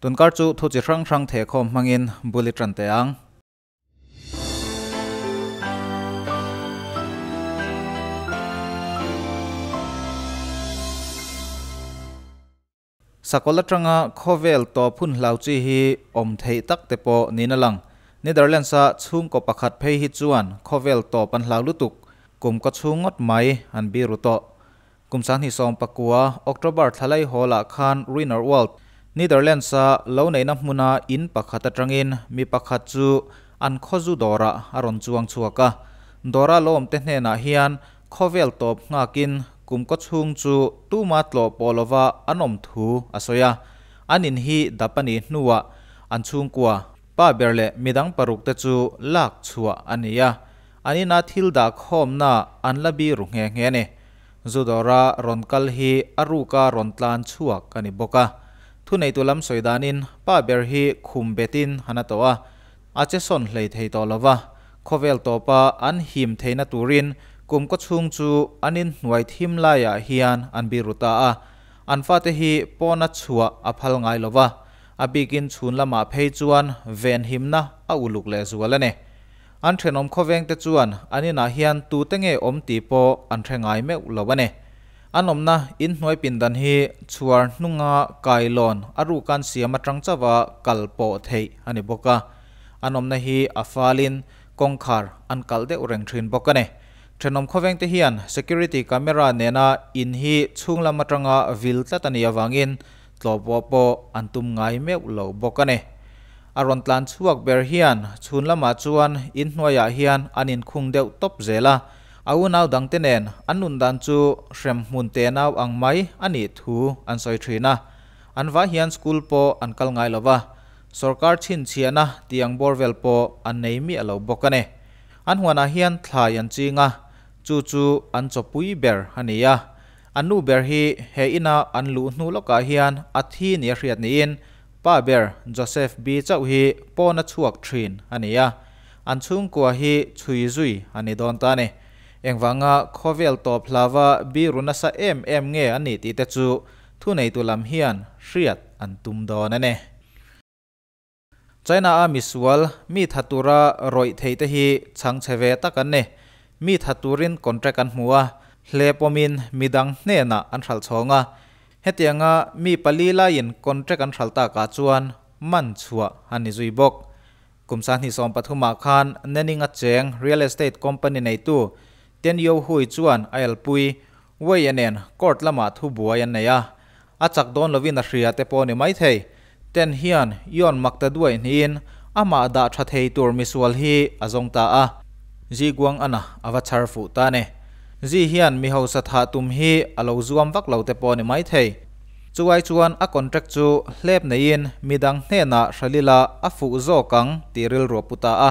Tunkar chu thu chi hrang hrang thehkhawm hmangin bul i tan teh ang. Sakawlh atanga khawvel tawp hun hlau chi hi awm theih tak te pawh niin a lang. Netherlands-a chhungkaw pakhat phei hi chuan khawvel tawp an hlau lutuk, kum kaw chhung ngawt mai an biru tawh. Kum 2019 October thlalai hawlah khan Ruinerwold, Netherlands-a lo neihna hmuna in pakhat atangin mi pakhat chu an khawzu dawrah a rawn chuang chhuak a. Dawra lo awmte hnenah hian khawvel tawp nghakin kum kaw chhung chu tuma tlawh pawh lova an awm thu a sawi a. An in hi dap a nih hnuah an chhungkua, pa ber leh midang parukte chu lak chhuah a ni a. An ina thil dah khawmna an la biru nghe nghe a ni. Zu dawra rawn kal hi a ruka rawn tlan chhuak a ni bawk a. Thuneitu lam sawi danin pa ber hi khum betin han a tawh a, a che sawn hlei thei tawh lo va. Khawvel tawpa an him theihna turin kum kaw chhung chu an inhnuai thim laiah hian an biru ta a. An fate hi pawna chhuah a phal ngai lo va, a bikin chhun lamah phei chuan venhimna a uluk lehzual a ni. An thenawm khawvengte chuan an inah hian tute nge awm tih pawh an hre ngai meuh lo a ni. An awmna inhnuai pindan hi chhuar hnunga kailawn a ruhkan siam atang chauha kal pawh theih a ni bawk a. An awmna hi a falin kawngkhar an kalh deuh reng thin bawk a ni. Thenawm khawvengte hian security camera nena in hi chhunglam atanga vil tlat a nih avangin tlawhpawh pawh an tum ngai meuh lo bawk a ni. A rawn tlan chhuak ber hian chhun lamah chuan in hnuaiah hian an inkhung deuh tawp zel a, a unau dangte nen an nun dan chu hrem hmun te nau ang mai a nih thu an sawi thin a. An vah hian school pawh an kal ngai lo va, sawrkar chhinchhiahna tih ang bawr vel pawh an nei miah lo bawk a ni. An huanah hian thlai an ching a, chu chu an chawpui ber a ni a. An nu ber hi he ina an luh hnu lawkah hian a thi nia hriat niin Pa ber Joseph B chauh hi pawn a chhuak thin a ni a, an chhungkua hi chhui zui a ni dawn ta a ni. Engvanga khawvel tawp hlava biru nasa em em nge a nih tih te chu thuneitu lam hian hriat an tum dawn a ni. China a misual mi tha tura rawih thei te hi chhang chhe ve tak an ni. Mi tha turin contract an hmu a, hle pawmin midang hnenah an hralh chhawng a, Hetianga mi pali laiin contract an hralh takah chuan man chhuah a ni zui bawk. Kum 2013 ah khan Nanning a cheng real estate company neitu Ten Yo Hui chuan a elpui Wei-a nen court lamah thu buai an nei a, a chak dawn lovin a hria te pawh ni mai thei. Ten hian Yon Makta duai hnihin amah dah tha thei tur misual hi a zawng ta a. Zi Guang Ana a va chhar fuh ta a ni. Zi hian mi hausa thah tum hi a lo zuam vak lo te pawh a ni mai thei. Chuai chuan a contract chu hlep neiin midang hnenah Hralila a fuh zawk ang tih rilru a pu ta a.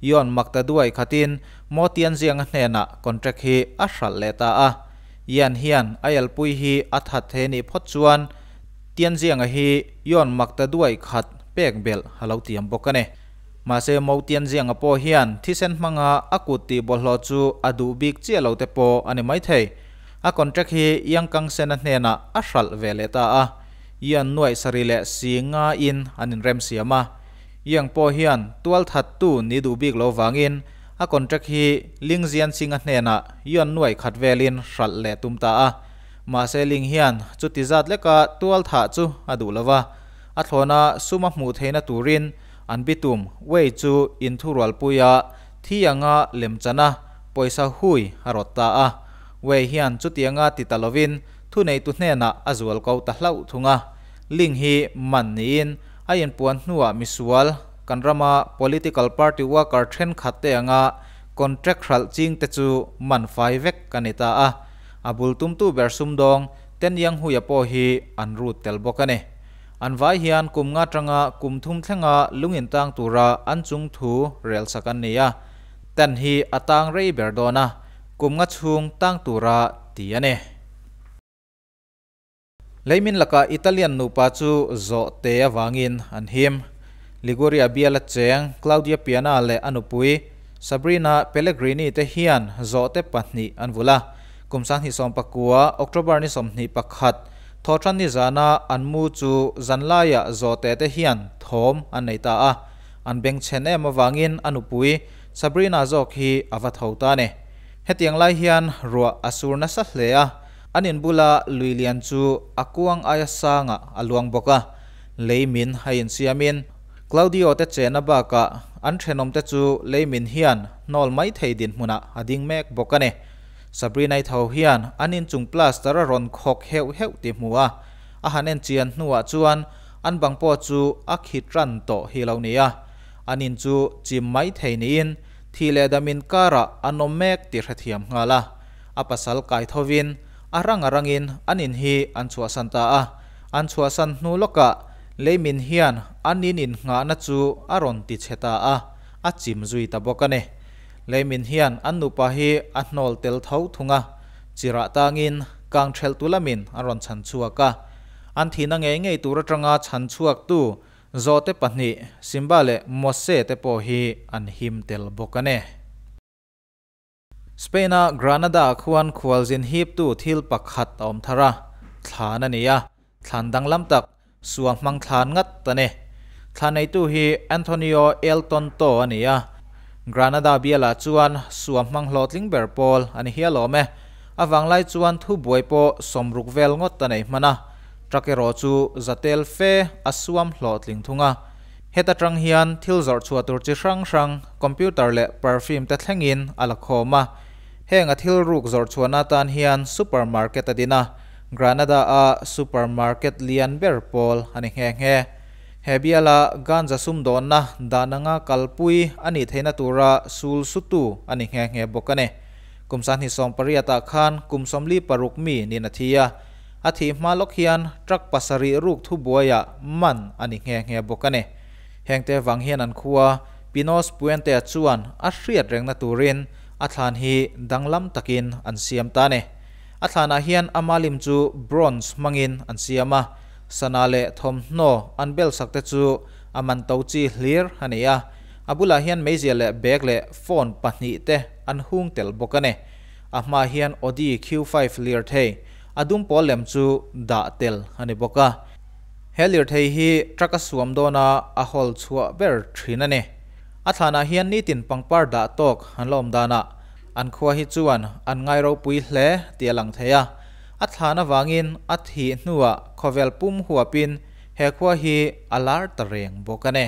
Yon Makta duai khatin Mo Tianzianga hnenah contract hi a hralh leh ta a. Yan hian a elpui hi a that thei nih phawt chuan Tianzianga hi Yon Makta duai khat pek belh a lo tiam bawk a ni. Mahse Mo Tianzianga pawh hian thisen hmanga a kut tih bawlhhlawh chu a duh bik chiah lo te pawh a ni maithei. A contract hi Yang Kang-sena hnenah a hralh ve leh ta a, Yan nuaih sarih leh si nga in an inremsiam a. Yang pawh hian tualthattu ni duh bik lo vangin a contract hi Ling Jianqing-a hnenah Yan nuaih khat velin hralh leh tum ta a. Mahse Ling hian chuti zat leka tualthah chu a duh lo va, a thlawna sum a hmuh theihna turin An bitum Wei chu inthurualpuia thi anga lemchana pawisa hui a rawt ta a. Wei hian chutianga ti ta lovin thuneitu hnenah a zual ko ta hlauh thung a. Ling hi man niin a inpuan hnuah misual kan rama political party worker thenkhat te anga contract hralh ching te chu man fai vek a ni ta a. A bul tumtu ber sumdawng Ten Yang Huia pawh hi an rut tel bawk a ni. An vai hian kum nga tanga kum thum thlenga lung intang tura an chung thu rel sak an ni a, tan hi a tang rei ber dawn a, kum nga chhung tang tura ti a ni. Leimin lakah Italian nupa chu zawh te avangin an him. Liguria biala cheng Claudia Piana leh a nupui Sabrina Pellegrini te hian zawh te pahnih an vulh a, kum 2019 October ni 21. Thawhtanni zana an mu chu zanlaiah zawhte te hian thawm an nei ta a, an bengchhen em avangin a nupui Sabrina zawk hi a va tho ta a ni. Hetiang lai hian ruah a sur nasa hle a, an in bula lui lian chu a kuang aia sangah a luang bawk a, lei min a insiamin Claudio te chena bakah an thenawmte chu lei min hian hnawl mai thei dinhmunah a ding mek bawk a ni. Sabrina-i tho hian an inchung plaster a rawn khawk heuh heuh tih hmu a, a han en chian hnuah chuan an bang pawh chu a khi tan tawh hi lo ni a, an in chu chim mai thei niin thih leh dam inkarah an awm mek tih hrethiam nghal a. A pasal kai thovin a rang a rangin an in hi an chhuahsan ta a, an chhuahsan hnu lawkah leimin hian an in innghahna chu a rawn ti chhe ta a, a chim zui ta bawk a ni. Leimin hian an nupa hi a hnawl tel tho thung a, chirah tangin kang thelhtu lamin an rawn chhan chhuak a. An thihna ngei ngei tur atanga chhan chhuaktu Zawhte pahnih, Simba leh Mose te pawh hi an him tel bawk a ni. Spain-a Granada khuan khualzin hiptu thil pakhat a awm thar a, thlan a ni a, thlan danglam tak Sua hmang thlan ngat a ni. Thla neitu hi Antonio El Tonto a ni a, Granada bialah chuan sua hmang hlawhtling ber pawl a ni hial awm e. A vanglai chuan thubuai pawh sawmruk vel ngawt a nei hman a, truck erawh chu zatel fe a suam hlawhtling thung a. Heta tang hian thil zawrh chhuah tur chi hrang hrang, computer leh perfume te thlengin a la khawm a. Heng a thil ruk zawrh chhuahna atan hian supermarket a din a. Granada-a supermarket lian ber pawl a ni nghe nghe. He biala ganja sumdawnna dan anga kalpui a nih theihna tura sul sutu a ni nghe nghe bawk a ni. Kum 28 ah khan kum 46 mi niin a thi a, a thih hma lawk hian truck pasarih ruk thubuaiah man a ni nghe nghe bawk a ni. Hengte vang hian an khua Pinos Puente-a chuan a hriat rengna turin a thlan hi danglam takin an siam ta a ni. A thlanah hian ama lim chu bronze hmangin an siam a, sana leh thawmhnaw an bel sak te chu a man to chi hlir a ni a. A bulah hian meizia leh bag leh phone pahnih te an hung tel bawk a ni. A hmaah hian Audi Q5 lirthei a dum pawl lem chu dah tel a ni bawk a. He lirthei hi truck a suam dawna a hawl chhuah ber thin a ni. A thlanah hian nitin pangpar dah tawk an la awm danah An khua hi chuan an ngai ropui hle tih a lang thei a, a thlan avangin a thih hnuah khawvel pum huapin he khua hi a lar ta reng bawk a ni.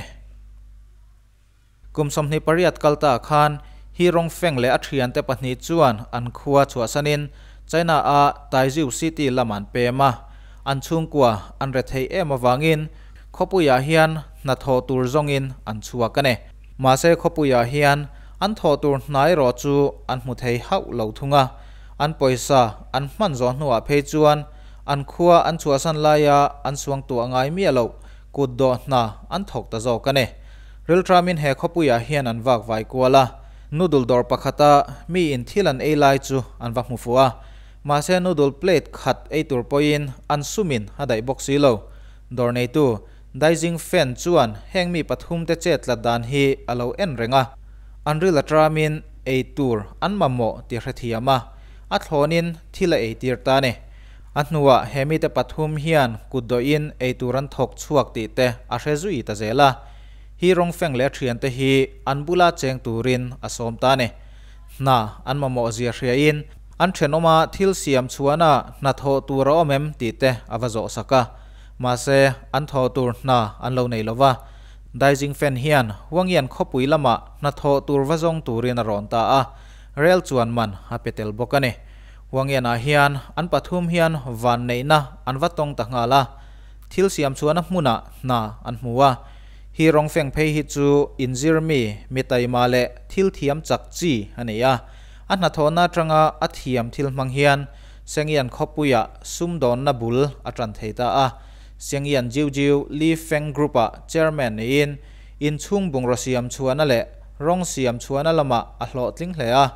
Kum 28 kal ta khan He Rongfeng leh a thiante pahnih chuan an khua chhuahsanin China-a Taizhou City lam an pem a, an chhungkua an rethei em avangin khawpuiah hian hnathawh tur zawngin an chhuak a ni. Mahse khawpuiah hian an thawh tur hna erawh chu an hmu thei hauh lo thung a, an pawisa an hman zawh hnuah phei chuan an khua an chhuahsan laia an suang tuah ngai miah loh kut dawh hna an thawk ta zawk a ni. Rilṭamin he khawpuiah hian an vak vai kual a, noodle dawr pakhata mi in thil an ei lai chu an va hmu fuh a, mahse noodle plate khat ei tur pawhin an sumin a daih bawk si lo. Dawr neitu Daizing fan chuan heng mi pathum te chet tlat dan hi a lo en reng a, an ril a tramin ei tur an mamawh tih hrethiam a, a thlawnin thil a ei tir ta a ni. A hnuah he mite pathum hian kut dawhin ei tur an thawk chhuak tih te a hre zui ta zel a, hi rawngfeng leh a thiante hi an bula cheng turin a sawm ta a ni. Hna an mamawh zia hriain an thenawma thil siam chhuahna hna thawh tur a awm em tih te a va zawh sak a. Mahse, an thawh tur hna an lo nei lova. Daizing fan hian Huangyan khawpui lamah hna thawh tur va zawng turin a rawn ta a, rel chuan man a pe tel bawk a ni. Huangyanah hian an pathum hian van neihna an va tawng ta nghal a, thil siam chhuahna hmunah hna an hmu a. Hi rawngfeng phei hi chu inzir mi, mi taima leh thil thiam chak chi a ni a. A hnathawhna atanga a thiam thil hmang hian Sengyan khawpuiah sumdawnna bul a tan thei ta a, Sengyan Jiu Jiu Li Feng Group-ah chairman niin inchhung bungraw siam chhuahna leh rawng siam chhuahna lamah a hlawhtling hle a.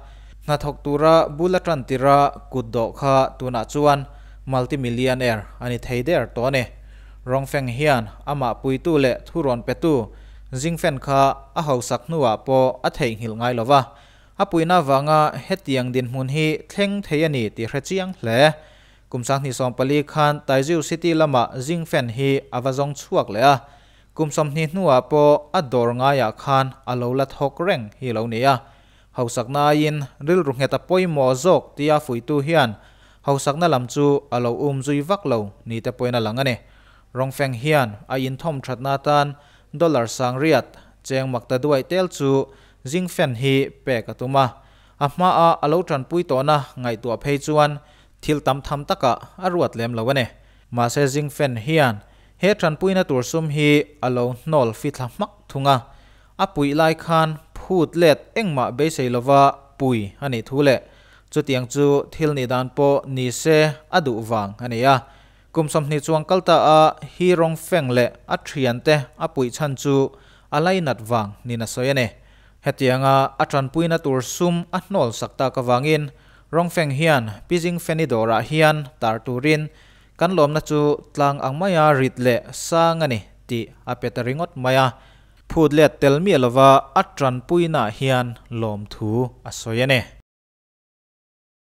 Hnathawk tura bul a tan tirha kut dawh kha tunah chuan multi-millionaire a ni thei der tawh a ni. Rawngfeng hian amah puitu leh thurawn petu Jingfen kha a hausak hnuah pawh a theihnghilh ngai lo va, A puihna avanga hetiang dinhmun hi thleng thei a ni tih hre chiang hle. Kum 2014 khan Taizhou City lamah Jingfen hi a va zawng chhuak leh a, kum 20 hnuah pawh a dawr ngaiah khan a lo la thawk reng hi lo ni a. Hausakna aiin rilru nghet a pawimawh zawk tia fuihtu hian hausakna lam chu a lo umzui vak lo ni te pawhin a lang a ni. Rongfeng hian a inthawm thatna atan dollar 8000, cheng maktaduaih tel chu Jingfen hi pek a tum a. A hmaa a lo tanpui tawhna ngaihtuah phei chuan thil tam tham takah a ruat lem lo a ni. Mahse Jingfen hian he tanpuina tur sum hi a lo hnawl fithla hmak thung a. A puih lai khan phut let engmah beisei lova pui a nih thu leh chutiang chu thil nih dan pawh ni se a duh vang a ni a. Kum 20 chuang kal ta a He Rongfeng leh a thiante a puih chhan chu a lainat vang niin a sawi a ni. Hetianga a tanpuina tur sum a hnawl sak tak avangin Rongfeng hian Pi Jingfeni dawrah hian tar turin kan lawmna chu tlang ang maia rit leh sang a ni tih a pe ta ringawt mai a. Phut let tel miah lova a tanpuinaah hian lawmthu a sawi a ni.